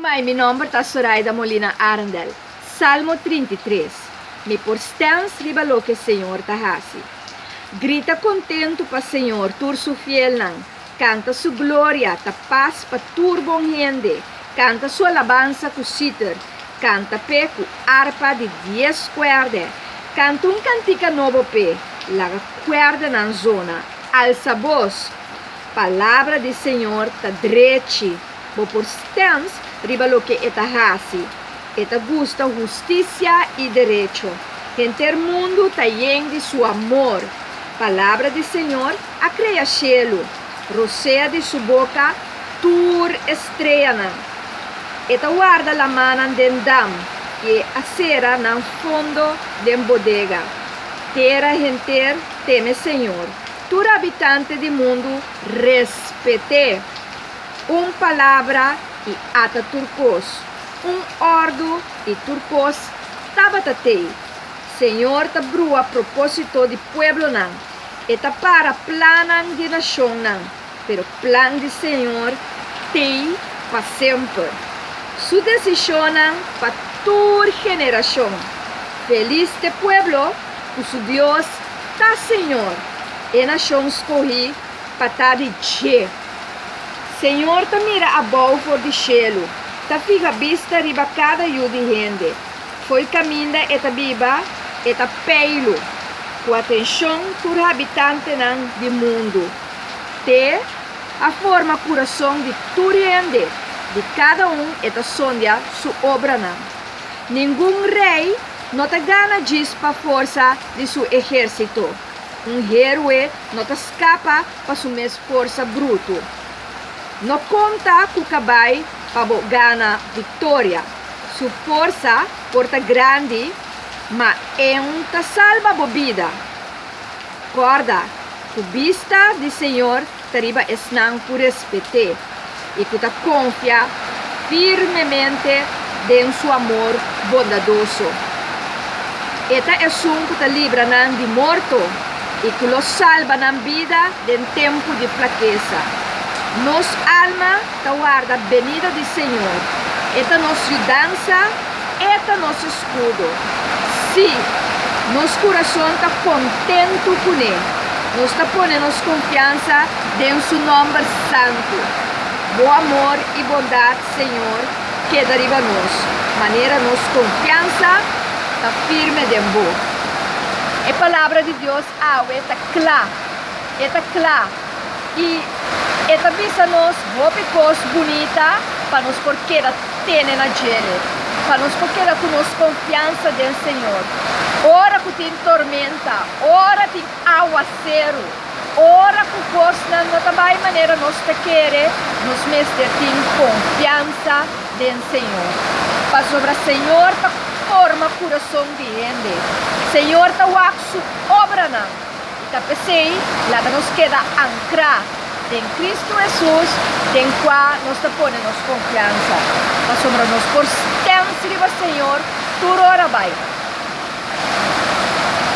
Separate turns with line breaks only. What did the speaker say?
Bai, mi nomber ta Soraida Molina Arendel. Salmo 33. Mi por stens riba loke Señor ta hasi. Grita kontentu pa Señor, tur su fielnan. Kanta su gloria, ta pas pa tur bon hende. Kanta su alabansa ku siter. Kanta p'e ku arpa di dies kuèrdè. Kanta un kantika nobo p'e, laga kuèrdenan zona. Alsa bos! Palabra di Señor ta drechi, bo por stens riba loke e ta hasi. E ta gusta hustisia i derecho. Henter mundu ta yen di su amor. Palabra di Señor a krea shelu, rosea di su boka tur e streanan. E ta warda lamannan den dam i e a sera nan fondo den bodega. Tera henter teme Señor, tur habitante di mundu respet'é. Un palabra i ata tur kos, un òrdu i tur kos tabata tei. Señor ta brua propósito di pueblonan, e ta para plannan di nashonnan, pero plan di Señor tei pa semper, su desishonnan pa tur generashon. Felis t'e pueblo ku su Dios ta Señor, e nashon skohí pa ta di dje. Señor ta mira abou for di shelu, ta fiha bista riba kada yu di hende. Fo'i kaminda e ta biba, e ta peilu ku atenshon tur habitantenan di mundu. Te a forma kurason di tur hende, di kada un e ta sondia su obranan. Ningun rei no ta gana djis pa forsa di su ehérsito, un héroe no ta skapa pa su mes forsa brutu. No konta ku kabai pa bo gana viktoria. Su forsa por ta grandi, ma e un ta salba bo bida. Kòrda ku bista di Señor ta riba esnan ku respet'é i ku ta konfia firmemente den su amor bondadoso. E ta esun ku ta libra nan di morto i ku lo salba nan bida den tempu di flakesa. Nos alma ta warda benida di Señor. E ta nos yudansa, E ta nos eskudo. Sí, nos kurason ta kontentu kuné. Nos ta pone nos konfiansa den su nòmber santu. Bo amor i bondat, Señor, keda riba nos, manera nos konfiansa ta firme den bo. E Palabra di Dios awe ta kla. E ta kla. I e ta bisa nos hopi kos bunita pa nos por keda tene na djele, pa nos por keda ku nos konfiansa den Señor. Ora ku tin tormenta, ora tin awaseru, ora ku kosnan no ta bai manera nos ta kere, nos mester tin konfiansa den Señor. Pasobra Señor ta forma kurason di hende. Señor ta wak su obranan. I ta p'esei laga nos keda ankrá den Kristu Hesus, den kua nos ta pone nos konfiansa, pasobra nos por stèns riba Señor tur ora bai.